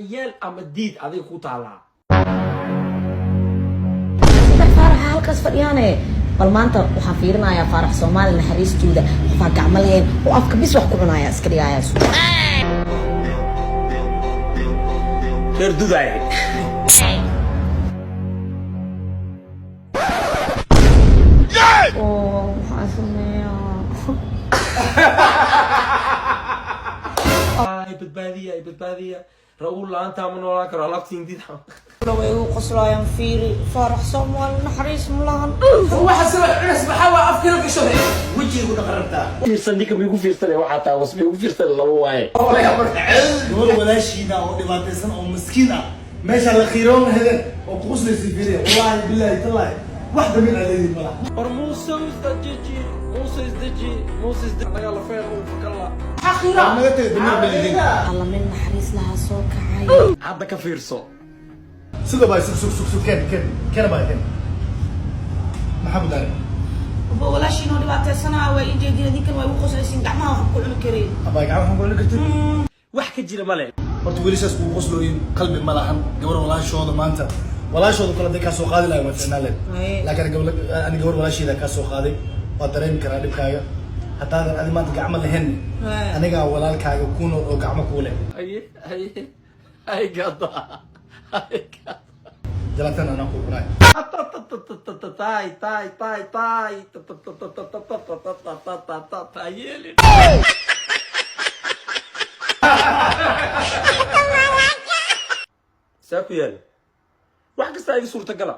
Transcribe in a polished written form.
Yeel ama diid, adiga ku taalaa. Saddex Faaraxa halkaas fadhiyaane. Bal maanta waxaan fiirinayaa Faarax Soomaali naxariistooda, qofaa gacmo lahayn oo afka bis wax ku cunaya iska dhigaya. Reer dudaay. Oo maxaa sameeyaa? Ay, badbaadiya, ay badbaadiya! Ra-uul la-aantaa ma noolaan karo, alaabtiin did. Way igu qoslayaan. Fiiri, Faarax Soomaali naxariis ma lahan. Waxa soo cunas maxaa waa afka la gasho, wejiga ku dhaqan rabtaa. Fiirsan, ninka miigu fiirsanay, waxaa taa was miigu fiirsanay, laba waaye. Gabar walaashiina oo dhibaataysan oo miskiin ah meesha la qiiroon lahadeen oo ku qoslaysa, fiiriya. Wallaahi, bilaahi, tallaahi, wax damiir aan leedihin malaha. War Muuse, isdeji Muuse, isdeji Muuse, isdeji, naga la feer uu fakalla. Waa naga tegay, damiir ma leedihin. Alla, mid naxariis lahaa soo kacay. Hadda ka fiirso. Suga baay, sug, sug, sug, sug, ken, ken, kena baay, ken. Maxaa ku daaray? Aba, walaashiinoo dhibaataysanaa waa ii jeedin, idinkan waa igu qoslaysiin, gacmaha wax ku cuni kareen. Abaay, gacan waxaan ku cuni kartid. Wax ka jira male. Horta wiilashaas kugu qoslooyin qalbi ma lahan. Gabar walaashooda maanta, walaashooda kale hadday kaa soo qaadi lahayn waa ficnaan leed, laakiin ani gabar walaasheeda kaa soo qaaday, waa dareemi karaa dhibkaaga. Haddaadan adi maanta gacmo lahayn, anigaa walaalkaaga ku nool oo gacmo kuu leh. Haye, haye, ay gada, ay gada. Jalatan anaa kuu cunaay. Tai tai tai tai tai yeelin. Saa ku yaal, wax kasta iga suurtagala.